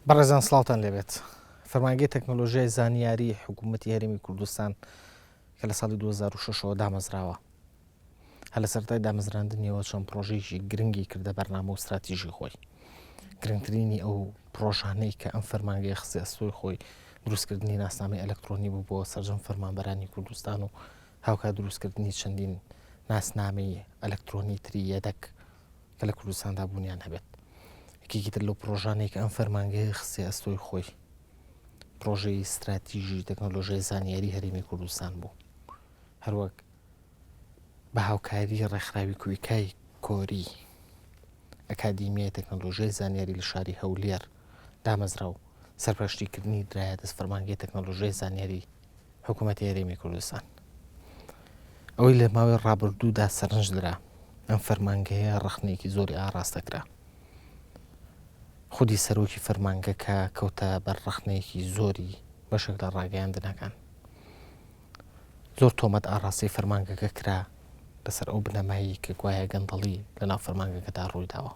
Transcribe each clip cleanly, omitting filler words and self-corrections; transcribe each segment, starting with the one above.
بەڕێزان سڵاوتان لێبێت. فەرمانگەی تەکنەلۆژیای زانیاری حکوومەتی هەرێمی کوردستان کە لە ساڵی 2006ەوە دامەزراوە هەر لە سەرەتای دامەزراندنیەوە چەند پرۆژەیەکی گرنگی کردە بەرنامە و ستراتیژی خۆی. گرنگترینی ئەو پرۆژانەی کە ئەم فەرمانگەیە خستە ئەستۆی خۆی دروستکردنی ناسنامەی ئەلکترۆنی بوو بۆ سەرجەم فەرمانبەرانی کوردستان و هاوکات دروستکردنی چەندین ناسنامەی ئەلکترۆنی تری یەدەک کە لە کوردستاندا بوونیان هەبێت. یەکێکی تر لەو پرۆژانەی کە ئەم فەرمانگەیە خستە ئەستۆی خۆی پرۆژەی ستراتیژی تەکنۆلۆژیای زانیاری هەرێمی کوردستان بوو. هەروەک بە هاوکاری ڕێکخراوی کویکای کۆری، ئەکادیمیای تەکنەلۆژیای زانیاری لە شاری هەولێر دامەزرا و سەرپەرشتیکردنی درایە دەست فەرمانگەی تەکنەلۆژیای زانیاری حکوومەتی هەرێمی کوردستان. ئەوەی لە ماوەی ڕابردوودا سەرنج درا، ئەم فەرمانگەیە ڕەخنەیەکی زۆری ئاڕاستە کرا. خودی سەرۆکی فەرمانگەکە کەوتە بەر ڕەخنەیەکی زۆری بەشێک لە ڕاگەیاندنەکان. زۆر تۆمەت ئاڕاستەی فەرمانگەکە کرا لەسەر ئەو بنەمایەی کە گوایە گەندەڵی لەناو فەرمانگەکەدا ڕوویداوە.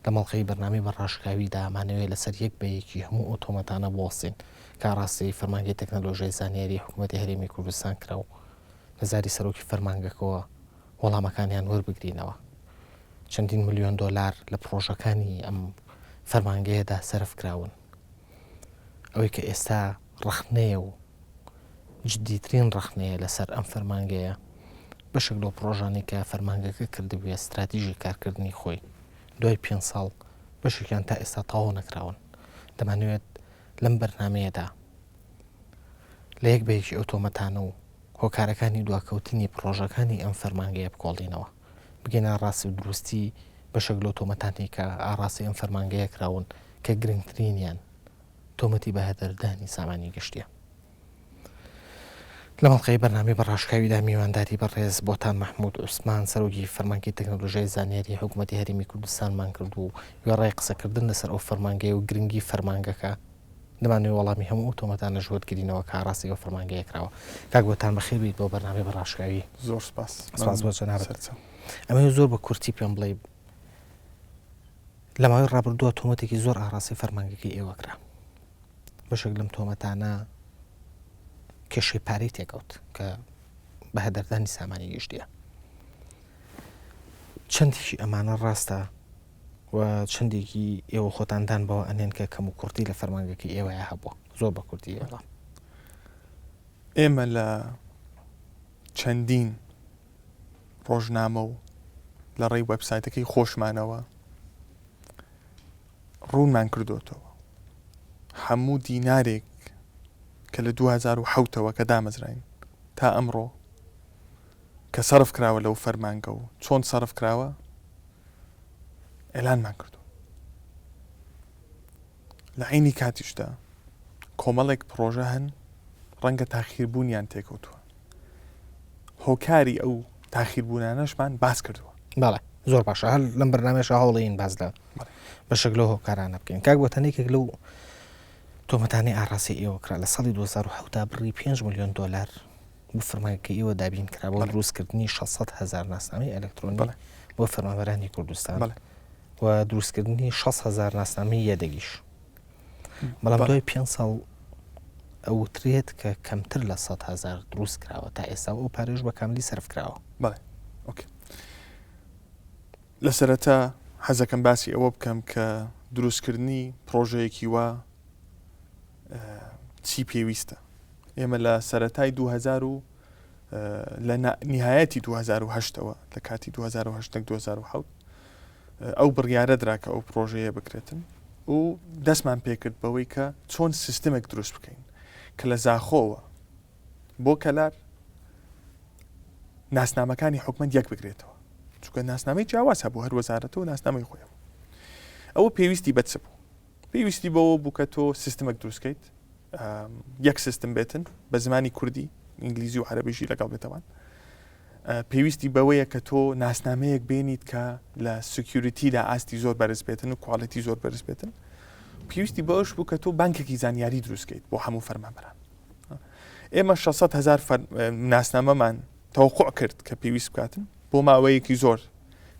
لە مەڵقەی بەرنامەی بە ڕاشکاویدا ئەمانەوێ لەسەر یەک بە یەکی هەموو ئەو تۆمەتانە بوەستین کە ئاڕاستەی فەرمانگەی تەکنەلۆژیای زانیاری حکوومەتی هەرێمی کوردستان کرا و لە زاری سەرۆکی فەرمانگەکەوە وەڵامەکانیان وەربگرینەوە. چەندین ملیۆن دۆلار لە پڕۆژەکانی ئەم فەرمانگەیەدا سەرف کراون. ئەوەی کە ئێستا ڕەخنەیە و جدیترین ڕەخنەیە لەسەر ئەم فەرمانگەیە، بەشێک لەو پڕۆژانەی کە فەرمانگەکە کردبوویە ستراتیژی کارکردنی خۆی دوای پێنج ساڵ بەشێکیان تا ئێستا تەواو نەکراون. دەمانەوێت لەم بەرنامەیەدا لە یەک بە یەکی ئەو تۆمەتانە و هۆکارەکانی دواکەوتنی پڕۆژەکانی ئەم فەرمانگەیە بکۆڵینەوە، بگەینە ڕاستی و دروستی بەشێک لەو تۆمەتانەی کە ئاڕاستەی ئەم فەرمانگەیە کراون کە گرنگترینیان تۆمەتی بەهەدەردانی سامانی گشتیە. لە مەڵقەی بەرنامەی بە ڕاشکاویدا میوانداری بەڕێز بۆتان مەحمود عوسمان سەرۆکی فەرمانگەی تەکنەلۆژیای زانیاری حکوومەتی هەرێمی کوردستانمان کرد و وێڕای قسەکردن لەسەر ئەو فەرمانگەیە و گرنگی فەرمانگەکە دەمانەوێت وەڵامی هەموو ئەو تۆمەتانەش وەرگرینەوە کە ئاڕاستەی ئەو فەرمانگەیە کراوە. کاک بۆتان بەخێر بێیت بۆ بەرنامەی بە ڕاشکاوی. زۆر سپاس. سپاس بۆ جەنابت. سەرچاو. ئەمەوێت زۆر بە کورتی پێم بڵێی لە ماوەی ڕابردووە تۆمەتێکی زۆر ئاڕاستەی فەرمانگەکەی ئێوە کرا. بەشێک لەم تۆمەتانە کێشەی پارەی تێکەوت کە بە هەدەردانی سامانی گشتیە. چەندێکی ئەمانە ڕاستە و چەندێکی ئێوە خۆتان دان بەوە ئەنێن کە کەم و کوڕتی لە فەرمانگەکەی ئێوەیا هەبووە؟ زۆر بە کورتی وەڵام. ئێمە لە چەندین ڕۆژنامە و لە ڕێی وێبسایتەکەی خۆشمانەوە ڕوونمان کردوتەوە هەموو دینارێک کە لە 2007ەوە کە دامەزراین تا ئەمڕۆ کە سەرف کراوە لەو فەرمانگە و چۆن سەرف کراوە ئێلانمان کردو لە عینی کاتیشدا کۆمەڵێک پڕۆژە هەن ڕەنگە تاخیربوونیان تێکەوتووە هۆکاری ئەو تاخیربوونانەشمان باس کردووە. بەڵێ زۆر باشە هەر لەم بەرنامەیەشا هەوڵین باس لە بەشێک لەو هۆکارانە بکەین کاک بۆتەن یەکێک لەو تۆمەتانەی ئاڕاستەی ئێوە کرا لە ساڵی 2007 بڕی 5 ملیۆن دۆلار بۆ فەرمانگەکەی ئێوە دابین کرا بۆ دروستکردنی 600 هەزار ناسنامەی ئەلکترۆنی بۆ فەرمانبەرانی کوردستان و دروستکردنی 600 هەزار ناسنامەی یەدەگیش بەڵام دوای پێ ساڵ ئەوترێت کە کەمتر لە 100 هەزار دروست کراوە تا ئێستا ئەو پارێژ بە کاملی سەرف کراوە. بەڵێ ئۆکەی لە سەرەتا حەزەکەم باسی ئەوە بکەم کە دروستکردنی پرۆژەیەکی وا چی پێویستە ئێمە لە سەرەتای 2000 و لە نهایەتی 2008ەوە لە کاتی 2008 2007 ئەو بڕیارە درا کە ئەو پرۆژەیە بکرێتن و دەستمان پێکرد بەوەی کە چۆن سیستمێک دروست بکەین کە لە زاخۆوە بۆ کەلار ناسنامەکانی حکومەت یەک بگرێتەوە چونکە ناسنامەی جیاواز هەبوو هەر وەزارەتە و ناسنامەی خۆی هەبوو ئەوە پێویستی بە چ بوو پێویستی بەوە بوو کە تۆ سیستمێک دروستکەیت یەک سیستم بێتن بە زمانی کوردی ئینگلیزی و عەربیشی لەگەڵ بێتەوان پێویستی بەوەیە کە تۆ ناسنامەیەک بێنیت کە لە security دا ئاستی زۆر بەرز بێتن و quality زۆر بەرز بێتن پێویستی بەوەش بوو کە تۆ بانکێکی زانیاری دروستکەیت بۆ هەموو فەرمانبەران ئێمە 600 هزار ناسنامەمان تەوقع کرد کە پێویست بکاتن بۆ ماوەیەکی زۆر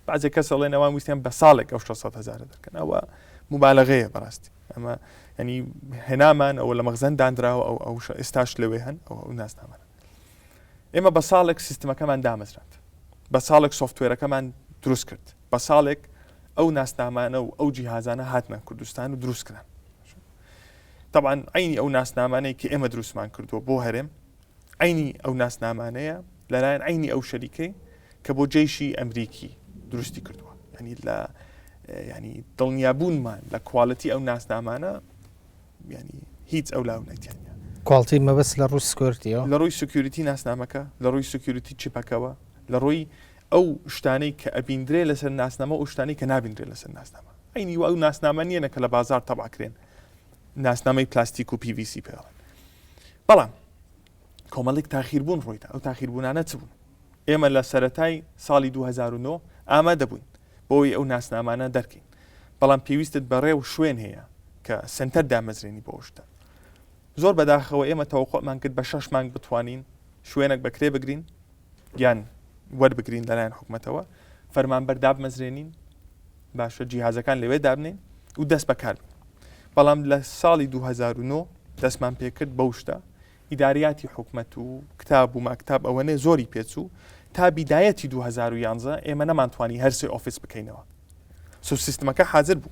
بەعزێ کەس ئەڵێن ئەوان ویستیان بە ساڵێک ئەو 600 هزارە دەرکەن ئەوە. مبالغەیە بەڕاستی ئەمە ینی هێنامان ئەوە لە مەخزەن دانراوە ئەو ئەو ئێستاش لەوێ هەن ئەو ئەو ناسنامانە ئێمە بە ساڵێک سیستمەکەمان دامەزراند بە ساڵێک software ەکەمان دروست کرد بە ساڵێک ئەو ناسنامانە و ئەو جیهازانە هاتنە کوردستان و دروست کران طبعا عینی ئەو ناسنامانەی کە ئێمە دروستمان کردووە بۆ هەرێم عینی ئەو ناسنامانەیە لەلایەن عینی ئەو شەریکەی کە بۆ جەیشی ئەمریکی دروستی کردووە ینی لە ینی دڵنیابوونمان لە quality ئەو ناسنامانە ینی هیچ ئەو لاو نەتیانە quality مەبەست لە ڕووی security ەوە لە ڕووی security ناسنامەکە لە ڕووی security chip ەکەوە لە ڕووی ئەو شتانەی کە ئەبیندرێ لەسەر ناسنامە و شتانەی کە نابیندرێ لەسەر ناسنامە عینی و ئەو ناسنامە نییە کە لە بازار تەبعکرێن ناسنامەی پلاستیک و PVC پێڵێن بەڵام کۆمەڵێک تاخیربوون ڕوویدا، ئەو تاخیربوونانە چ بوون؟ ئێمە لە سەرەتای ساڵی 2009 ئامادە بووین بۆ ئەوەی ئەو ناسنامانە دەرکەین، بەڵام پێویستت بە ڕێ و شوێن هەیە کە سەنتەر دامەزرێنی بۆ ئەو شتە. زۆر بەداخەوە ئێمە تەوەقوعمان کرد بە شەش مانگ بتوانین شوێنێک بە کرێ بگرین یان وەربگرین لەلایەن حکومەتەوە، فەرمانبەر دابمەزرێنین، باشە جیهازەکان لەوێ دابنێین و دەست بەکار بین. بەڵام لە ساڵی 2009 دەستمان پێکرد بەو شتە، ئیداریاتی حکومەت و کتاب و ماکتاب ئەوەنێ زۆری پێچوو تا بیدایەتی 2011 ئێمە نەمانتوانی هەر سێ office بکەینەوە. so سیستمەکە حازر بوو.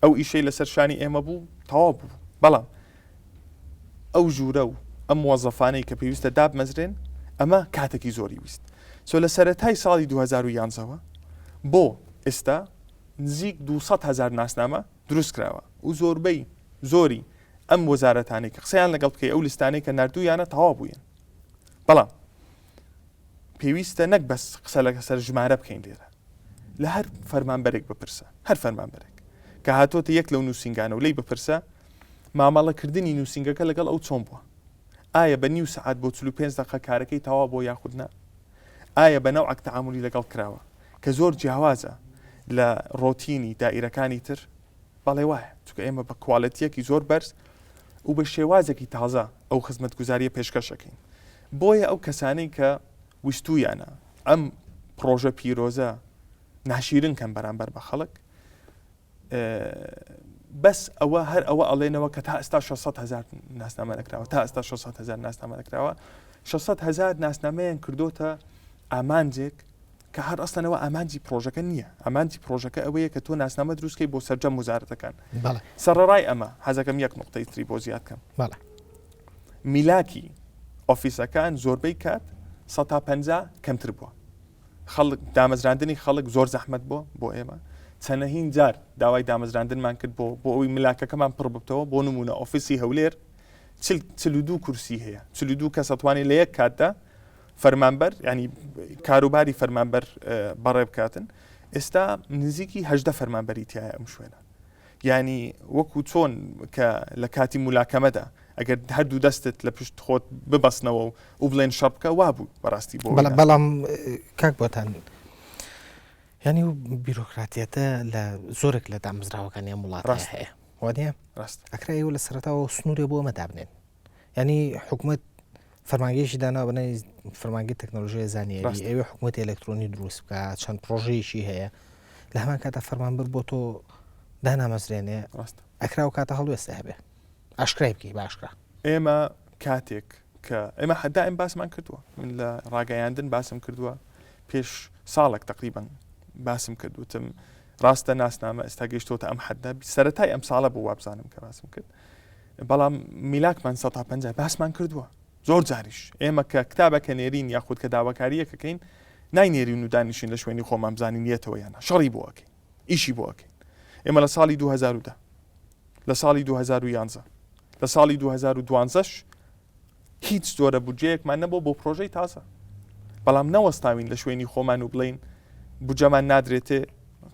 ئەو ئیشەی لەسەر شانی ئێمە بوو تەواو بوو. بەڵام ئەو ژوورە و ئەم موەزەفانەی کە پێویستە دابمەزرێن ئەمە کاتێکی زۆری ویست. so لە سەرەتای ساڵی 2011 وە بۆ ئێستا نزیک 200 هەزار ناسنامە دروست کراوە و زۆربەی زۆری ئەم وەزارەتانەی کە قسەیان لەگەڵ بکەی ئەو لیستانەی کە ناردوویانە تەواو بووین بەڵام پێویستە نەک بەس قسە لەسەر ژمارە بکەین لێرە لە هەر فەرمانبەرێک بپرسە هەر فەرمانبەرێک کە هاتۆتە یەک لەو نووسینگانە و لی بپرسە مامەڵەکردنی نووسینگەکە لەگەڵ ئەو چۆن بووە ئایا بە نیو سەعات بۆ 45 دقە کارەکەی تەوا بۆ یاخود نا ئایا بە نەوعەک تەعامولی لەگەڵ کراوە کە زۆر جیاوازە لە ڕۆتینی دائیرەکانی تر؟ بەڵێ وایە، چونکە ئێمە بە کوالێتییەکی زۆر بەرز و بە شێوازێکی تازە ئەو خزمەتگوزارییە پێشکەش ئەکەین. بۆیە ئەو کەسانەی کە ویستوویانە ئەم پڕۆژە پیرۆزە ناشیرن کەن بەرامبەر بە خەڵک، بەس ئەوە هەر ئەوە ئەڵێنەوە کە تا ئێستا 600 هزار ناسنامە نەکراوە تا ئێستا 600 هزار ناسنامە نەکراوە 600 هزار ناسنامەیان کردوتە ئامانجێک کە هەر ئەسڵەنەوە ئامانجی پرۆژەکە نییە ئامانجی پرۆژەکە ئەوەیە کە تۆ ناسنامە دروستکەی بۆ سەرجەم وزارەتەکان سەرڕای ئەمە حەزەکەم یەک نقطەی تری بۆ زیاد کەم میلاکی office ەکان زۆربەی کات 150 کەمتر بووە خەڵک دامەزراندنی خەڵک زۆر زەحمەت بووە بۆ ئێمە چەنەهین جار داوای دامەزراندنمان کرد بۆ بۆ ئەوی ملاکەکەمان پڕ ببتەوە بۆ نمونە office ی هەولێر 42 کورسی هەیە 42 کەس ئەتوانێت لە یەک کاتدا فەرمانبەر ینی کاروباری فەرمانبەر بەڕێ بکاتن ئێستا نزیکی هەدە فەرمانبەری تایە ئەم شوێنە یانی وەکو چۆن کە لە کاتی مولاکەمەدا ئەگەر هەردوو دەستت لە پشت خۆت ببەستنەوە و و بڵێن شەڕ بکە وابوو بەڕاستی بۆ بەڵام بەڵام کاک بۆتان یانی و بیرۆکراتیەتە لە زۆرێک لە دامەزراوەکانی ئەم وڵاتە ڕاست. هەیە وانە ڕاست ئەکرا ئێوە لە سەرەتاوە سنوورێ بۆ ئەمە دابنێن ینی حکومت فەرمانگەیەکی دانا بەناوی فەرمانگەی تەکنەلۆژیای زانیاری ڕاستە. ئەوێ حکومەتی ئەلکترۆنی دروست بکە چەند پرۆژەیەکی هەیە لە هەمان کاتا فەرمانبەر بۆ تۆ دانامەزرێنێ ڕاستە. ئەکرا و کاتە هەڵوێستە هەبێ ئاشکرای بکەی بە ئاشکرا. ئێمە کاتێک کە ئێمە دائم باسمان کردووە من لە ڕاگەیاندن باسم کردووە پێش ساڵێک تقریبا باسم کرد وتم ڕاستە ناسنامە ئێستا گەیشتۆتە ئەم حەدە سەرەتای ئەم ساڵە بوو وابزانم کە باسم کرد بەڵام میلاکمان 150 باسمان کردووە زۆر جاریش ئێمە کە کتابەکە نێرین یاخود کە داواکاریەکەکەین ناینێرین و دانیشین لە شوێنی خۆمان بزانین یەتەوە یانە شەڕی بۆ ئەکەین ئیشی بۆ ئەکەین ئێمە لە ساڵی 2010 لە ساڵی 2011 لە ساڵی 2012 هیچ جۆرە بودجەیەکمان نەبوو بۆ پرۆژەی تازە بەڵام نەوەستاوین لە شوێنی خۆمان و بڵین بودجەمان نادرێتێ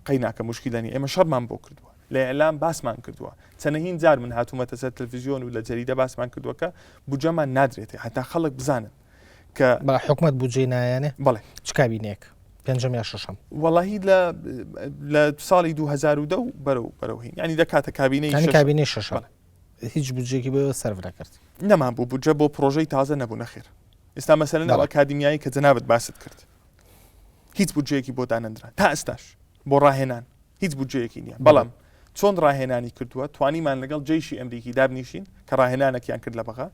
قەی ناکە مشکلەنی ئێمە شەڕمان بۆ کردووە لە ئیعلام باسمان کردووە چەنەهین جار من هاتوومەتە سەر تەلەفزیۆن و لە جەریدە باسمان کردووە کە بودجەمان نادرێتێ هەتا خەڵک بزانن کە بەڵێ حکومەت بودجەی نایەنێ؟ بەڵێ. چ کابینەیەک؟ پێنجەم یا شەشەم؟ وەڵاهی لە لە ساڵی 2010 و بەرەو بەرەو هین یانی دەکاتە کابینەی یانی شەشەم. کابینەی شەشەم. بەڵێ. هیچ بودجەیەکی بۆ ئێوە سەرف نەکرد؟ نەمان بوو بودجە بۆ پرۆژەی تازە نەبوو نەخێر. ئێستا مەسەلەن ئەو بەڵێ. ئەکادیمیایەی کە جەنابت باست کرد هیچ بودجەیەکی بۆ دانەنرا تا ئێستاش بۆ ڕاهێنان هیچ بودجەیەکی نییە بەڵام. چۆن ڕاهێنانی کردووە توانیمان لەگەڵ جەیشی ئەمریکی دابنیشین کە ڕاهێنانێکیان کرد لە بەغا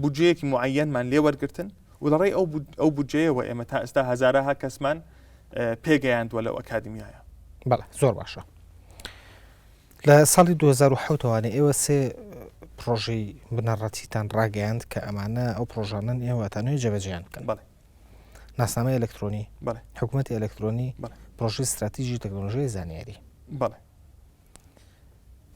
بودجەیەکی معەنمان لێ وەرگرتن و لەڕێی ئەو ئەو بودجەیەوە ئێمە تا ئێستا هەزارەها کەسمان پێگەیاندووە لەو ئەکادیمیایە. بەڵێ زۆر باشە. لە ساڵی 2007 وانە ئێوە سێ پرۆژەی بنەڕەتیتان ڕاگەیاند کە ئەمانە ئەو پرۆژانەن ئێوە ئەتانەوێت جێبەجێیان بکەن. بەڵێ. ناسنامەی ئەلکترۆنی، بەڵێ. حکوومەتی ئەلکترۆنی، بەڵێ. پرۆژەی ستراتیژی تەکنۆلۆژیای زانیاری. بەڵێ.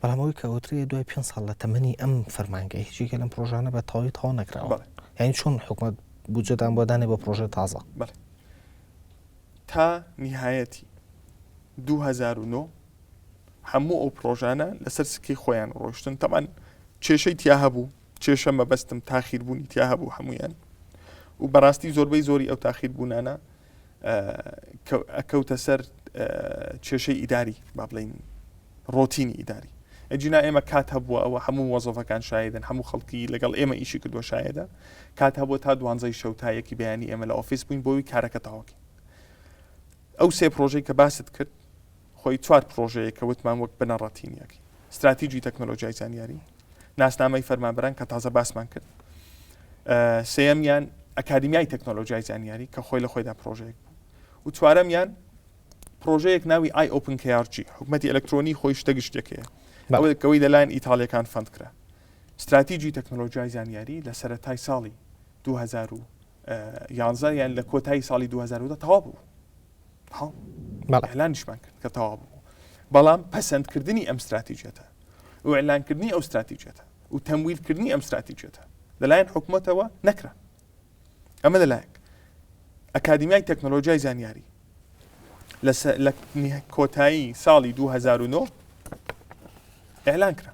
بەڵام ئەوەی کە ئەوترێ دوای پێنج ساڵ لە تەمەنی ئەم فەرمانگەیە هیچ یەکێ لەم پرۆژانە بە تەواوی تەواو نەکراوە. بەڵێ. یانی چۆن حکومەت بودجەتان بۆ دانێ بۆ پرۆژەی تازە؟ بەڵێ. تا نیهایەتی 2009 هەموو ئەو پرۆژانە لەسەر سکەی خۆیان ڕۆشتن تەبعەن کێشەی تیا هەبوو کێشە مەبەستم تاخیر بوونی تیا هەبوو هەمویان و بەڕاستی زۆربەی زۆری ئەو تاخیر بوونانە ئەکەوتە سەر کێشەی ئیداری با بڵین ڕۆتینی ئیداری ئەجینا ئێمە کات هەبووە ئەوە هەموو وەزەفەکان شایدن هەموو خەڵکی لەگەڵ ئێمە ئیشی کردووە شایدە کات هەبووە تا دوانزەی شەو تا یەکی بەیانی ئێمە لە ئۆفیس بووین بۆی کارەکە تەواوکەین ئەو سێ پرۆژەی کە باست کرد خۆی چوار پرۆژەیە کە وتمان وەک بنەڕەتی نیەکەی ستراتیجی تەکنۆلۆژیای زانیاری ناسنامەی فەرمانبەران کە تازە باسمان کرد سێیەمیان ئەکادیمیای تەکنۆلۆژیای زانیاری کە خۆی لە خۆیدا پرۆژەیەک بوو و چوارەمیان پرۆژەیەک ناوی i-Open KRG حکومەتی ئەلکترۆنی خۆی شتە گشتێکەیە ئەوەی کەوەی لەلایەن ئیتالیەکان fund کرا ستراتیجی تەکنۆلۆژیای زانیاری لە سەرەتای ساڵی 2011 یان لە کۆتایی ساڵی 2010 تەواو بوو ئیعلانیشمان کرد کە تەواو بوو بەڵام پەسەندکردنی ئەم ستراتیژیەتە و ئیعلانکردنی ئەو ستراتیژیەتە و تەمویلکردنی ئەم ستراتیژیەتە لەلایەن حکومەتەوە نەکرا ئەمە لەلایەک ئەکادیمیای تەکنۆلۆژیای زانیاری لە کۆتایی ساڵی 2009 ئیعلان کرا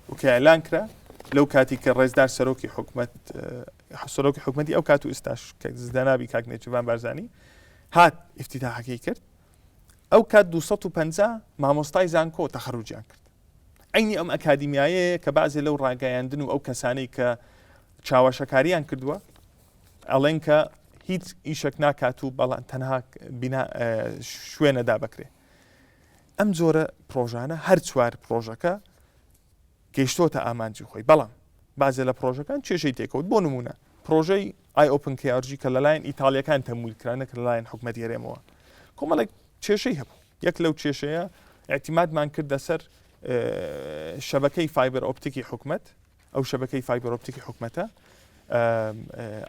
و کە ئیعلان کرا لەو کاتی کە ڕێزدار سەرۆکی حکومت سەرۆکی حکومەتی ئەو کات و ئێستاش کە زدەنابی کاک نێچیرڤان بارزانی هات ئیفتیتاحەکەی کرد ئەو کات 250 مامۆستای زانکۆ تەخەروجیان کرد عینی ئەم ئەکادیمیایەیە کە بەعزێ لەو ڕاگەیاندن و ئەو کەسانەی کە چاوەشەکاریان کردووە ئەڵێن کە هیچ ئیشێک ناکات و بەڵام تەنها بینا شوێنەدا بکرێ ئەم جۆرە پرۆژانە هەر چوار پرۆژەکە گەیشتۆتە ئامانجی خۆی بەڵام بازێ لە پرۆژەکان کێشەی تێکەوت بۆ نمونە پرۆژەی i-Open KRG کە لەلایەن ئیتالیەکان تەمویل کرا نەک لەلایەن حکومەتی هەرێمەوە کۆمەڵێک کێشەی هەبوو یەک لەو کێشەیە ئیعتیمادمان کردە سەر شەبەکەی fiber optic ی حکومەت ئەو شەبەکەی fiber optic ی حکومەتە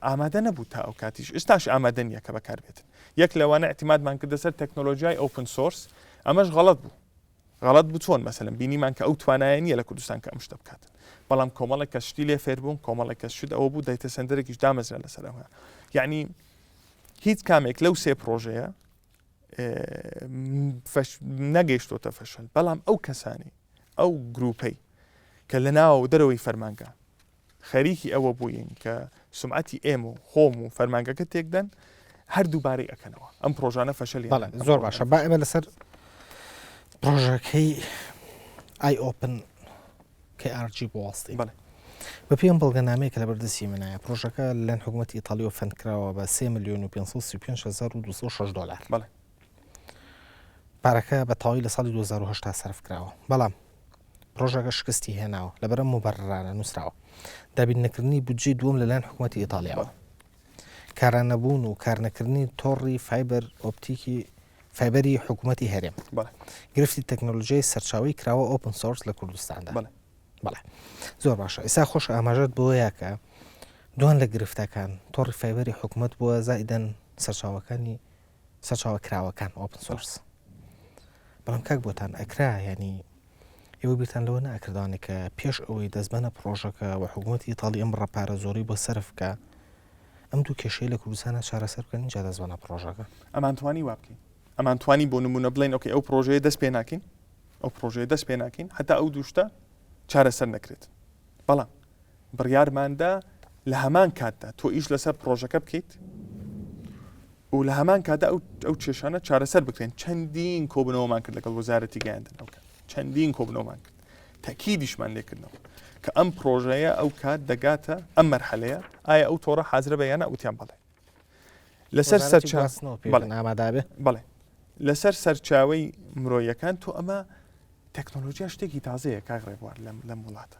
ئامادە نەبوو تا ئەو کاتیش ئێستاش ئامادە نییە کە بەکاربێت یەک لەوانە ئیعتیمادمان کردە سەر تەکنۆلۆژیای open source ئەمەش غەڵەت بوو غەڵەت بوو چۆن مەسەلەن بینیمان کە ئەو توانایە نییە لە کوردستان کە ئەم شتە بکات بەڵام کۆمەڵێک کەس شتی لێ فێر بوون کۆمەڵێک کەس شت ئەوە بوو data center ێکیش دامەزرا لەسەر ئەوە یعنی هیچ کامێک لەو سێ پرۆژەیە نەگەیشتۆتە فەشەل بەڵام ئەو کەسانی ئەو گروپەی کە لە ناو دەرەوەی فەرمانگە خەریکی ئەوە بووین کە سومعەتی ئێمە و خۆم و فەرمانگەکە تێکدەن، هەر دووبارەی ئەکەنەوە. ئەم پرۆژانە فەشەلیان بەڵێ زۆر باشە با ئێمە لەسەر پرۆژەکەی i-Open KRG بوەستین. بەڵێ. بەپێی ئەم بەڵگەنامەیە کە لەبەردەستی منایە پرۆژەکە لەلایەن حکوومەتی ئیتالیەوە fund کراوە بە 3 ملیۆن و 535 هەزار و 206 دۆلار. بەڵێ. پارەکە بە تەواوی لە ساڵی 2008 سەرف کراوە بەڵام پڕۆژەکە شکستی هێناوە، لەبەر ئەم موبەررانە نووسراوە، دابین نەکردنی بودجەی دووەم لەلایەن حکومەتی ئیتاڵیاوە، کارانەبوون و کارنەکردنی تۆڕی fiber optic ی فایبەری حکومەتی هەرێم، گرفتی تەکنۆلۆژیای سەرچاوەی کراوە open source لە کوردستاندا. بەڵێ زۆر باشە ئیسا خۆش ئاماژەت بۆیە کە دوان لە گرفتەکان تۆڕی فایبەری حکومەت بووە زائیدەن سەرچاوەکانی سەرچاوە کراوەکان open source بەڵام کاک بۆتان ئەکرا یانی ئێوە بیرتان لەوە ناکردوانێ کە پێش ئەوەی دەستبەنە پرۆژەکە و حکوومەتی ئیتاڵی ئەم بڕە پارە زۆری بۆ سەرف بکە ئەم دوو کێشەی لە کوردستانە چارەسەر بکەن اینجا دەستبەنە پرۆژەکە ئەمانتوانی وا بکەین ئەمانتوانی بۆ نمونە بڵێن okay ئەو پرۆژەیە دەست پێ ناکەین ئەو پرۆژەیە دەست پێ ناکەین هەتا ئەو دوو شتە چارەسەر نەکرێت بەڵام بڕیارماندا لە هەمان کاتدا تۆ ئیش لەسەر پرۆژەکە بکەیت و لە هەمان کاتدا ئەو ئەو کێشانە چارەسەر بکرێن چەندین کۆبنەوەمان کرد لەگەڵ وەزارەتی گەیاندن ئەو کات چەندین کۆبنەوەمان کرد تەکیدیشمان لێکردنەوە کە ئەم پرۆژەیە ئەو کات دەگاتە ئەم مەرحەلەیە ئایا ئەو تۆڕە حازرە بە یانە وتیان بەڵێ لەسەر سەرچاوە ئامادەبێ بەڵێ لەسەر سەرچاوی مرۆیەکان تۆ ئەمە. تەکنۆلۆژیا شتێکی تازەیە کاک ڕێبوار لەم لەم وڵاتە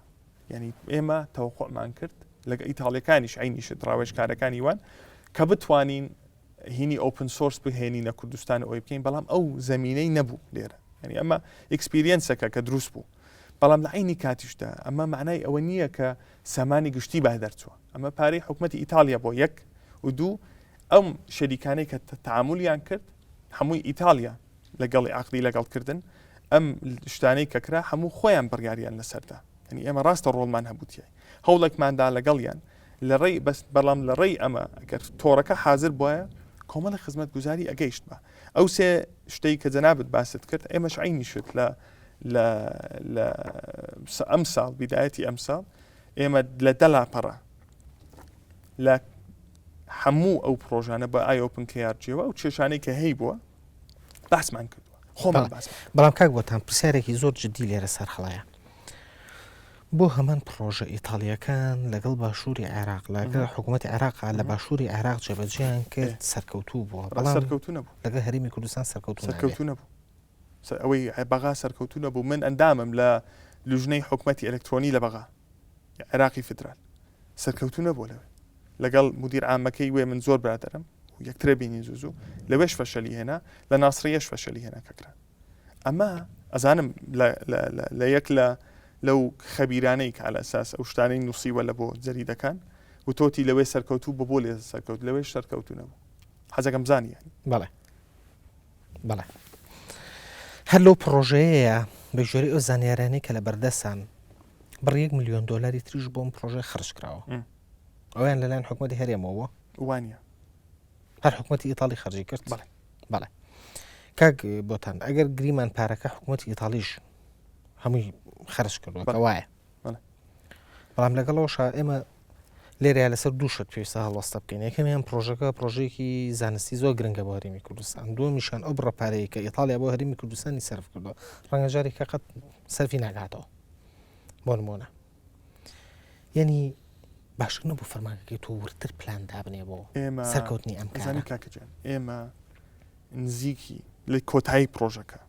یعنی ئێمە تەوەقعمان کرد لەگە ئیتاڵیەکانیش عینی شت ڕاوێژکارەکانی وان کە بتوانین هینی open source بهێنینە کوردستان ئەوی بکەین بەڵام ئەو زمینەی نەبوو لێرە یعنی ئەمە experience ەکە کە دروست بوو بەڵام لە عینی کاتیشدا ئەمە معنای ئەوە نییە کە سامانی گشتی با دەرچووە ئەمە پارەی حکوومەتتی ئیتالیا بۆ یەک و دوو ئەم شەریکانەی کە تعاملیان کرد هەمووی ئیتالیا لەگەڵی عەقدی لەگەڵ کردن ئەم شتانەی کە کرا هەموو خۆیان بڕیاریان لەسەردا یعنی ئێمە ڕاستە ڕۆڵمان هەبوو تیای هەوڵێکماندا لەگەڵیان لە ڕێی بەس بەڵام لە ڕێی ئەمە ئەگەر تۆڕەکە حاضر بواە کۆمەڵی خزمەت گوزاری ئەگەیشت بە ئەو سێ شتەی کە جەنابت باست کرد ئێمەش عینی شت لە لە لە ئەم ساڵ بیدایەتی ئەم ساڵ ئێمە لە دەلا پەڕە لە هەموو ئەو پرۆژانە بە ئای ئۆپن کێارجیەوە ئەو کێشانەی کە هەی بووە باسمان کردووە خۆمان باس بەڵام کاک بۆتان پرسیارێکی زۆر جدی لێرە سەر هەڵەیە بۆ هەمان پرۆژە ئیتالیەکان لەگەڵ باشووری عێراق لەگەڵ حکوومەت عێراق لە باشووری عێراق جێبەجیان کرد سەرکەوتوو بووە بەڵام سەرکەوتو نەبوو لەگەڵ هەرێمی کوردستان سەرکەوتو سەرکەوتو نەبوو ئەوەی بەغا سەرکەوتو نەبوو من ئەندامم لە لوژنەی حکوومەتی ئەلکترۆنی لە بەغا عێراقی فیدرال سەرکەوتو نەبوو لەوێ لەگەڵ مدیر عامەکەی وێ من زۆر برادەرم و یەکترە بینین زوو زوو لەوێش فەشەلی هێنا لە ناسڕیەش فەشەلی هێنا کە کرا ئەمە ئەزانم لە یەک لە لەو خەبیرانەی کە على ئەساس ئەو شتانەی نووسیوە لە بۆ جەریدەکان و تۆتی لەوێ سەرکەوتوو بە بۆ لێ سەرکەوت لەوێش سەرکەوتو نەبوو حەزەکەم زانی یانی بەڵێ بەڵێ هەر لەو پڕۆژەیەیە بە گوێرەی ئەو زانیارانەی کە لە بەردەستان بڕی یەک ملیۆن دۆلاری تریش بۆ ئەم پڕۆژەیە خەرج کراوە ئەویان لەلایەن حکوومەتی هەرێمەوە وانە هەر حکوومەتی ئیتاڵی خەرجی کرد بەڵێ بەڵێ کاک بۆتان ئەگەر گریمان پارەکە حکوومەتی ئیتاڵیش هەمووی خەرج کردووە کە وایە بەڵام لەگەڵەوەشا ئێمە لێرەیە لەسەر دوو شت پێویستە هەڵوەستە بکەین یەکەمیان پرۆژەکە پرۆژەیەکی زانستی زۆر گرنگە بۆ هەرێمی کوردستان دووەمیشان ئەو بڕە پارەیە کە ئیتالیا بۆ هەرێمی کوردستانی سەرف کردووە ڕەنگە جارێک کە قەت سەرفی ناکاتەوە بۆ نمونە یعنی باشتر نەبوو فەرمانگەکەی تۆ وردتر پلان دابنێ بۆ ئێمە سەرکەوتنی ئەم کارە کاکەجان ئێمە نزیکی لە کۆتایی پرۆژەکە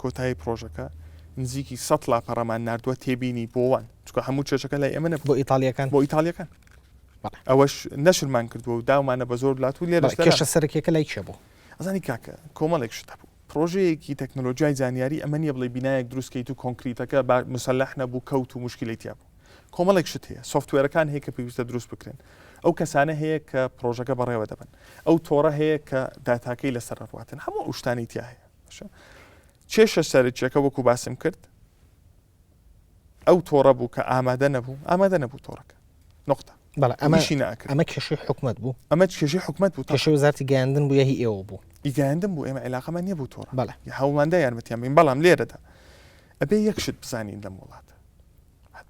کۆتایی پرۆژەکە نزیکی سە لاپەڕەمان نردووە تێبینی بۆ وان چکە هەموو چێشەکە لای ئێمە نەبوو بۆ ئیتالیەکان بۆ ئیتالیەکان ئەوەش نەشرمان کردووە و داومانە بە زۆر لات و لێرە کێشە سەرەکیەکە لای کێ بوو ئەزانی کاکە کۆمەڵێک شت هەبوو پرۆژەیەکی تەکنۆلۆژیای زانیاری ئەمە نییە بڵێ بینایەک دروست کەیت و کۆنکریتەکە با مسلح نەبوو کەوت و مشکلەی تیا بوو کۆمەڵێک شت هەیە software ەکان هەیە کە پێویستە دروست بکرێن ئەو کەسانە هەیە کە پرۆژەکە بەڕێوە دەبن ئەو تۆڕە هەیە کە داتاکەی لەسەر ڕواتن هەموو ئەو شتانی تیا هەیە باشە کێشە سەرەکیەکە وەکو باسم کرد ئەو تۆڕە بوو کە ئامادە نەبوو ئامادە نەبوو تۆڕەکە نقطە بەڵێ ئەمە ئیشی ناکرد ئەمە کێشەی حکومەت بوو ئەمە کێشەی حکومەت بوو کێشەی وەزارەتی گەیاندن بوو یا هی ئێوە بوو ئی گەیاندن بوو ئێمە عیلاقەمان نییە بۆ تۆڕە بەڵێ هەوڵماندا یارمەتیان بین بەڵام لێرەدا ئەبێ یەک شت بزانین لەم وڵاتە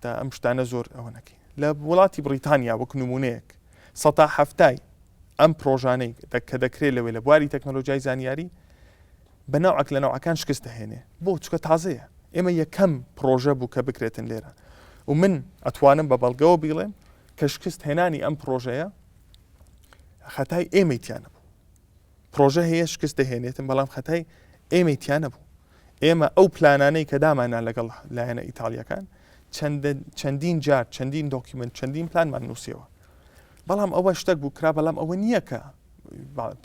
حتا ئەم شتانە زۆر ئەوە نەکەین لە وڵاتی بڕیتانیا وەک نمونەیەک سەتا هەفتای ئەم پرۆژانەی کە دەکرێت لەوێ لە بواری تەکنۆلۆژیای زانیاری بە نەوعەک لە نەوعەکان شکست دەهێنێ بۆ چکە تازەیە ئێمە یەکەم پرۆژە بوو کە بکرێتن لێرە و من ئەتوانم بە بەڵگەوە بیڵێم کە شکست هێنانی ئەم پرۆژەیە خەتای ئێمەی تیا نەبوو پرۆژە هەیە شکست دەهێنێتن بەڵام خەتای ئێمەی تیا نەبوو ئێمە ئەو پلانانەی کە دامانا لەگەڵ لایەنە ئیتالیەکان چەندین جار چەندین document چەندین پلانمان نووسیەوە بەڵام ئەوە شتێک بوو کرا بەڵام ئەوە نییە کە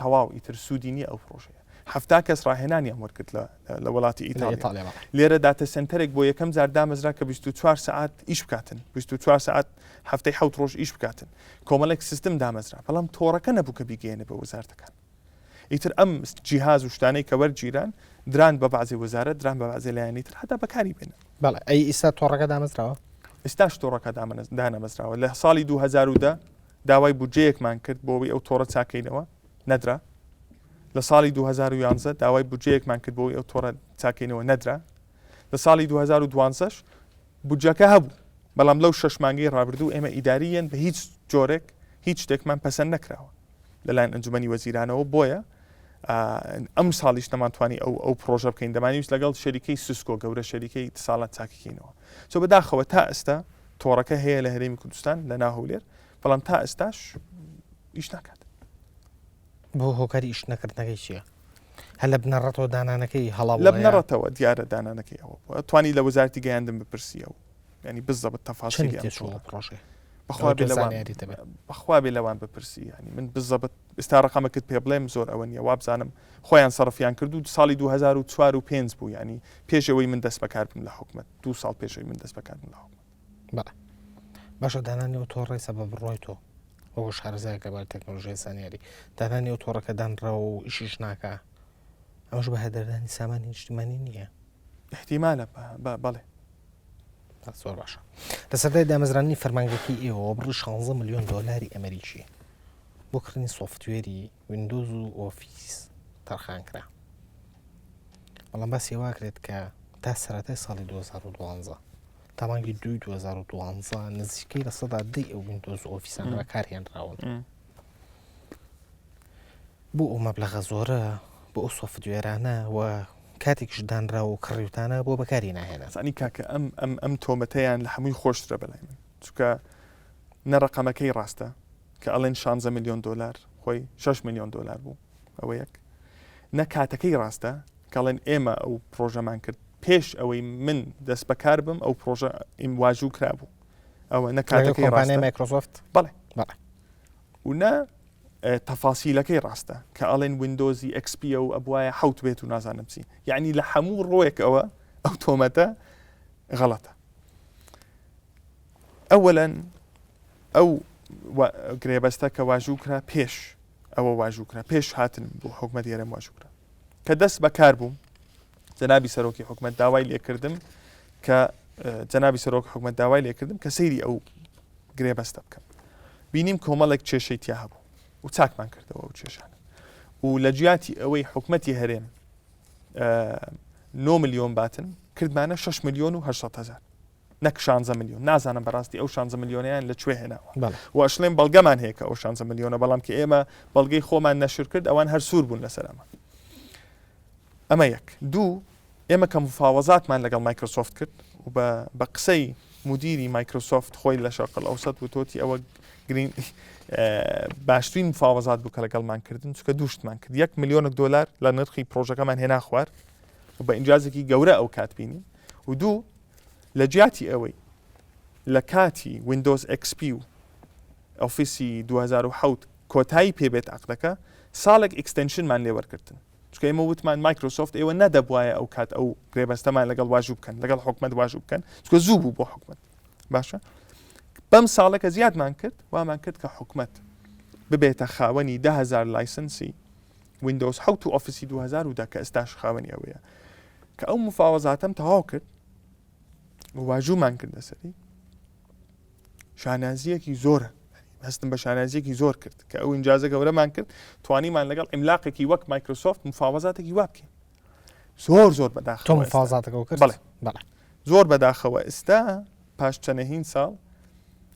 تەواو ئیتر سوودی نییە ئەو پرۆژەیە 70 کەس ڕاهێنانیان وەرگرت لە وڵاتی ئیتاڵیا لێرە data center ێک بۆ یەکەم جار دامەزرا کە 24 سعات ئیش بکاتن 24 سعات هەفتەی حەوت ڕۆژ ئیش بکاتن کۆمەڵێک سیستم دامەزرا بەڵام تۆڕەکە نەبوو کە بیگەیەنێ بە وەزارتەکان ئیتر ئەم جیهاز و شتانەی کە وەرگیران دران بە بەعزێ وەزارەت دران بە بەعزێ لایەنی تر هەتا بەکاری بێنن. بەڵێ ئەی ئیستا تۆڕەکە دامەزراوە؟ ئیستاش تۆڕەکە دانەمەزراوە لە ساڵی 2010 داوای بودجەیەکمان کرد بۆ ئەوەی ئەو تۆڕە چاکەینەوە نەدرا لە ساڵی 2011 داوای بودجەیەکمان کرد بۆ ئەوەی ئەو تۆڕە چاکەینەوە نەدرا لە ساڵی 2012 بودجەکە هەبوو بەڵام لەو شەش مانگەی ڕابردوو ئێمە ئیدارییەن بە هیچ جۆرێک هیچ شتێکمان پەسەند نەکراوە لەلایەن ئەنجومەنی وەزیرانەوە بۆیە ئەم ساڵیش نەمانتوانی ئەو ئەو پرۆژە بکەین دەمانویست لەگەڵ شەریکەی سیسکۆ گەورە شەریکەی اتصالات چاکیکەینەوە so بەداخەوە تا ئێستا تۆڕەکە هەیە لە هەرێمی کوردستان لە ناو هەولێر بەڵام تا ئێستاش ئیش ناکات بۆ هۆکاری ئیش نەکردنەکەی چییە؟ هەر لە بنەڕەتەوە دانانەکەی هەڵە لە بنەڕەتەوە دیارە دانانەکەی ئەوە بووە توانی لە وەزارەتی گەیاندن بپرسی ئەو ینی بزەبت تەفاسیلی ئەم تێچوو پرۆژەیە؟ بەخوا بێ لەوان بەخوا بێ لەوان بپرسی ینی من بزەبت ئستا ڕقەمەکت پێ بڵێم زۆر ئەوە نییە وابزانم خۆیان سەرفیان کرد و ساڵی 2004 و 5 بوو ینی پێشەوەی من دەست بەکار بم لە حکومت دو ساڵ پێشەوەی من دەست بەکار بم لە حکومت بەڵێ باشە دانانی ئەو تۆڕەی سە بە بڕوای تۆ وەکو شارەزایەک لەبارەی تەکنەلۆژیای زانیاری دانانی ئەو تۆڕەکە دانراوە و ئیشیش ناکا ئەمەش بە هەدەردانی سامانی نیشتیمانی نییە؟ احتیمالە بەڵێ. زۆر باشە لە سەردای دامەزرانی فەرمانگەکەی ئێوە بڕی 16 ملیۆن دۆلاری ئەمریکی بۆ کڕینی سۆفتوێری ویندۆز و ئۆفیس تەرخان کرا بەڵام باسی واکرێت کە تا سەرەتای ساڵی 2012 تا مانگی دووی 2012 نزیکەی 10% ئەو ویندۆز و ئۆفیسانە بەکارهێنراون بۆ ئەو مەبلەغە زۆرە بۆ ئەو سۆفتوێرانە و کاتێکیش دانراوە و کڕیوتانە بۆ بەکاری ناهێنن. زانی کاکە ئەم ئەم ئەم تۆمەتەیان لە هەمووی خۆشترە بەلای من چونکە نە ڕەقەمەکەی ڕاستە کە ئەڵێن 16 ملیۆن دۆلار خۆی 6 ملیۆن دۆلار بوو ئەوە یەک نە کاتەکەی ڕاستە کە ئەڵێن ئێمە ئەو پرۆژەمان کرد پێش ئەوەی من دەست بەکار بم ئەو پرۆژە ئیم واژوو کرابوو ئەوە نە کاتەکەی ڕاستە مایکرۆسۆفت بەڵێ بەڵێ و نە تەفاسیلەکەی ڕاستە کە ئەڵێن ویندۆزی XP و ئەبواە حوت بێت و نازانم چی یعنی لە هەموو ڕۆیەکەوە ئەو تۆمەتە غەڵەتە ئەوەلەن ئەو گرێبەستە کە واژوو کرا پێش ئەوە واژوو کرا پێش هاتن بۆ حکومەت هەرێم واژوو کرا کە دەست بەکار بووم جەنابی سەرۆکی حکومەت داوای لێکردم کە جەنابی سەرۆک حکومەت داوای لێکردم کە سەیری ئەو گرێبەستە بکەم بینیم کۆمەڵێک کێشەی تیا هەبوو و چاکمان کردەوە ئەو کێشانە و لە جیاتی ئەوەی حکومەتی هەرێم 9 ملیۆن باتن کردمانە 6 ملیۆن و 800 هزار نەک شانزە ملیۆن نازانم بەڕاستی ئەو شانزە ملیۆنیان لە کوێ هێناوە و ئەشڵێن بەڵگەمان هەیە کە ئەو شانزە ملیۆنە بەڵام کە ئێمە بەڵگەی خۆمان نەشر کرد ئەوان هەر سوور بوون لەسەر ئەمە ئەمە یەک دوو ئێمە کە مفاوەزاتمان لەگەڵ مایکرۆسۆفت کرد و بە بە قسەی مدیری مایکرۆسۆفت خۆی لە شەرق ئەوسەت وتۆتی ئەوە گرین باشترین مفاوەزات بوو کە لەگەڵمان کردن چونکە دووشتمان کرد یەک ملیۆنێک دۆلار لە نرخی پرۆژەکەمان هێنا خوار و بە ئینجازێکی گەورە ئەو کات بینی و دوو لە جیاتی ئەوەی لە کاتی ویندۆز XP و ئۆفیسی 2007 کۆتایی پێ بێت عەقدەکە ساڵێک extension مان لێ وەرگرتن چونکە ئێمە وتمان مایکرۆسۆفت ئێوە نەدەبوایە ئەو کات ئەو گرێبەستەمان لەگەڵ واژوو بکەن لەگەڵ حکومت واژوو بکەن چونکە زوو بوو بۆ حکومت باشە بەم ساڵە کە زیادمان کرد وامان کرد کە حکومت ببێتە خاوەنی دههزار license ی ویندۆز حوت و ئۆفیسی 2010 کە ئێستاش خاوەنی ئەوەیە کە ئەو مفاوەزاتەم تەواو کرد واژوومان کرد لەسەری شانازیەکی زۆرە هەستم بە شانازیەکی زۆر کرد کە ئەو ئینجازە گەورەمان کرد توانیمان لەگەڵ عیملاقێکی وەک مایکرۆسۆفت مفاوەزاتێکی وا بکەین زۆر زۆر بەداخەوە تۆ مفاوەزاتەکە کرد بەڵێ بەڵێ زۆر بەداخەوە ئێستا پاش چەنەهین ساڵ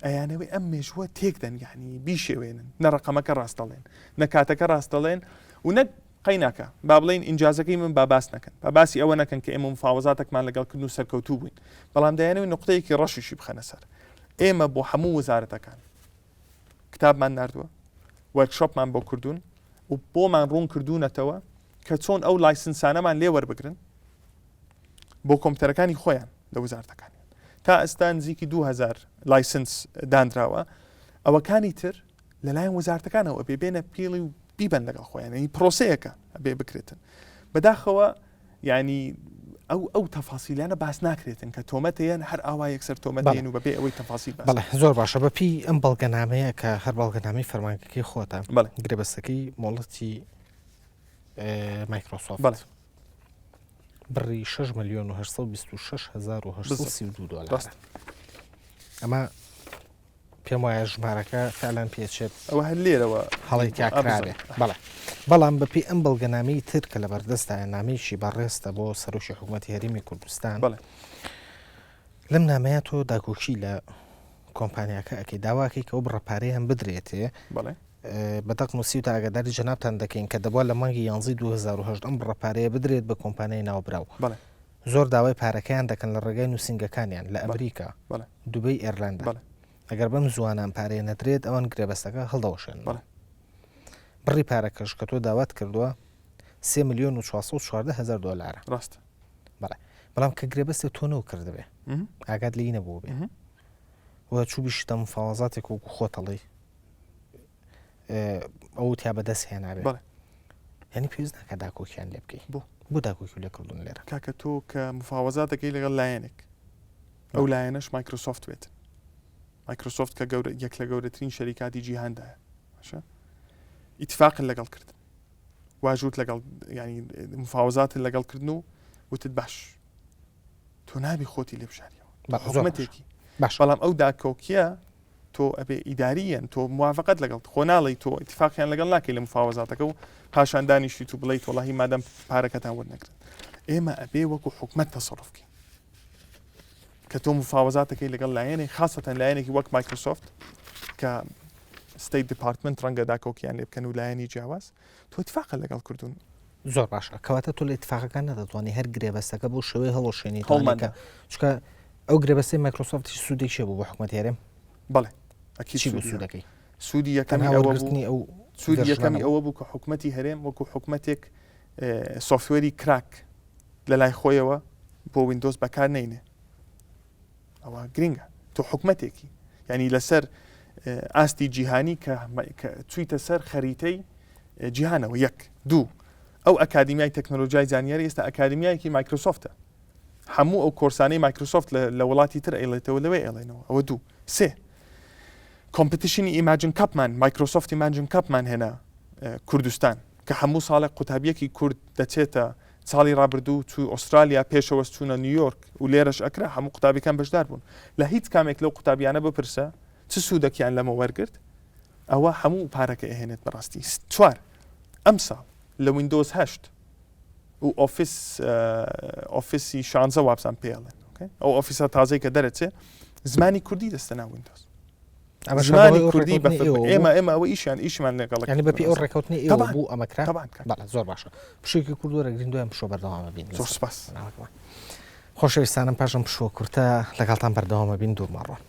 ئەیانەوەی ئەم مێژووە تێکدەن یعنی بیشێوێنن نە ڕقەمەکە ڕاست دەڵێن نە کاتەکە ڕاست دەڵێن و نە قەیناکە با بڵێین ئینجازەکەی من با باس نەکەن، با باسی ئەوە نەکەن کە ئێمە مفاوەزاتەکمان لەگەڵ کردن و سەرکەوتوو بووین، بەڵام دەیانەوێت نوقتەیەکی ڕەشیشی بخەنە سەر. ئێمە بۆ هەموو وەزارەتەکان کتابمان ناردووە، وەرکشۆپمان بۆ کردوون و بۆمان ڕوون کردوونەتەوە کە چۆن ئەو license انەمان لێ وەربگرن بۆ کۆمپیوتەرەکانی خۆیان لە وەزارەتەکانیان. تا ئێستا نزیکی 2000 license دانراوە، ئەوەکانی تر لەلایەن وەزارەتەکانەوە ئەبێ بێنە پیڵی و بیبەن لەگەڵ خۆیان یعنی پرۆسەیەکە ئەبێ بکرێتن بەداخەوە یعنی ئەو ئەو تەفاسیلانە باس ناکرێتن کە تۆمەتەیەن هەر ئاوا یەکسەر تۆمەتێن و بەبێ ئەوەی تەفاسیل باس بەڵێ زۆر باشە بەپی ئەم بەڵگەنامەیە کە هەر بەڵگەنامەی فەرمانگەکەی خۆتە بەڵێ گرێبەستەکەی مۆڵەتی مایکرۆسۆفت بەڵێ بڕی 6 ملیۆن و 826 هزار و 832 دۆلار ڕاست. ئەمە پێم وایە ژمارەکە فعلەن پێچێت. ئەوە هەر لێرەوە هەڵەی تیا کرابێ. بەڵێ. بەڵام بەپێی ئەم بەڵگەنامەی تر کە لەبەردەستایە نامەیەکی بەڕێزتە بۆ سەرۆکی حکوومەتی هەرێمی کوردستان. بەڵێ. لەم نامەیە تۆ داکۆکی لە کۆمپانیاکە ئەکەی داواکەی کە ئەو بڕە پارەیان بدرێتێ. بەڵێ. بە دەق نووسیوتە ئاگاداری جەنابتان دەکەین کە دەبوا لە مانگی یانزەی 2008 ئەم بڕە پارەیە بدرێت بە کۆمپانیای ناوبراو. بەڵێ. زۆر داوای پارەکەیان دەکەن لە ڕێگای نووسینگەکانیان لە ئەمریکا. بەڵێ. دوبەی ئێرلەندا. بەڵێ. ئەگەر بەم زووانە ئەم پارەیە نەدرێت ئەوان گرێبەستەکە هەڵدەوەشێننەوە. بەڵێ. بڕی پارەکەش کە تۆ داوات کردووە. 3 ملیۆن و 414 هەزار دۆلارە. ڕاستە. بەڵێ. بەڵام کە گرێبەستێ تۆ نەوکردبێ، ئاگات لێی نەبووبێ و چووبیشیتە مفاوەزاتێک وەکو خۆت ئەڵێی ئەو تیا بەدەست هێنابێ. بەڵێ. یعنی پێویست ناکە داکۆکیان لێ بکەی. بۆ؟ بۆ داکۆکی لێ کردوون لێرە؟ کاکە تۆ کە مفاوەزات دەکەی لەگەڵ لایەنێک، ئەو لایەنەش مایکرۆسۆفت بێت. مایکرۆسۆفت کە گەورە یەک لە گەورەترین شەریکاتی جیهاندایە. باشە؟ ئیتفاقت لەگەڵ کردن. واژوت لەگەڵ ینی مفاوەزاتت لەگەڵ کردن و وتت باش تۆ نابی خۆتی لێ بشاریەوە حکومەتێکی باش بەڵام ئەو داکۆکیە تۆ ئەبێ ئیداریەن تۆ موافقت لەگەڵ خۆ ناڵی تۆ اتفاقیان لەگەڵ ناکەی لە مفاوەزاتەکە و پاشان دانیشتی تو بڵیت وڵی مادەم پارەکەتان وەرنەگرن ئێمە ئەبێ وەکو حکومت تەسەڕف بکەین کە تۆ مفاوەزاتەکەی لەگەڵ لایەنێک خاصەتەن لایەنێکی وەک مایکرۆسۆفت کە State Department ڕەنگە داکۆکیان لێ بکەن و لایەنی جیاواز تۆ اتفاقە لەگەڵ کردوون. زۆر باشە کەواتە تۆ لە اتفاقەکان نەدەتوانی هەر گرێبەستەکە بەو شێوەیە هەڵوەشێنیتەوە هەوڵمان کە چونکە ئەو گرێبەستەی مایکرۆسۆفتیش سوودێکی هەبوو بۆ حکومەتی هەرێم بەڵێ ئەکید چی بوو سوودی هەبوو. سوودەکەی؟ سوودی یەکەمی تەنها ئەوە بوو وەرگرتنی ئەو سوودی ڤێرژنانە یەکەمی بوو؟ ئەوە بوو کە حکومەتی هەرێم وەکو حکومەتێک software ی crack لە لای خۆیەوە بۆ ویندۆز بەکار نەینێ ئەوە گرنگە تۆ حکومەتێکی یعنی لەسەر ئاستی جیهانی کە چویتە سەر خەریتەی جیهانەوە یەک دوو ئەو ئەکادیمیای تەکنۆلۆژیای زانیاری ئێستا ئەکادمیایەکی مایکرۆسۆفتە هەموو ئەو کۆرسانەی مایکرۆسۆفت لە وڵاتی تر ئەیڵێتەوە لەوێ ئێڵێنەوە ئەوە دوو سێ competition ی Imagine Cup مان مایکرۆسۆفت Imagine Cup مان هێنا کوردستان کە هەموو ساڵێک قوتابیەکی کورد دەچێتە ساڵی ڕابردوو چوو ئوسترالیا پێشەوەس چوونە نیویۆرک و لێرەش ئەکرا هەموو قوتابیەکان بەشدار بوون لە هیچ کامێک لەو قوتابیانە بپرسە چ سوودەکیان لەمە وەرگرت ئەوە هەموو پارەکە ئەهێنێت بەڕاستی چوار ئەمساڵ لە ویندۆز هەشت و ئۆفیس ئۆفیسی شانزە وابزان پێڵێن ئەو ئۆفیسە تازەی کە دەرەچێ زمانی کوردی دەستە ناو ویندۆز زمانی کوردی بە ئێمە ئێمە ئەوە ئیشیان ئیشمان لەگەڵ یعنی بە پێی ئەو ڕێکەوتنی ئێوە بوو ئەمە کرا بەڵێ زۆر باشە پشوویەکی کورت وەرەگرین دوای پشووە بەردەوامە بین زۆر سپاس خۆشەویستانم پاشم پشووە کورتە لەگەڵتان بەردەوامە بین دوور مەڕۆن.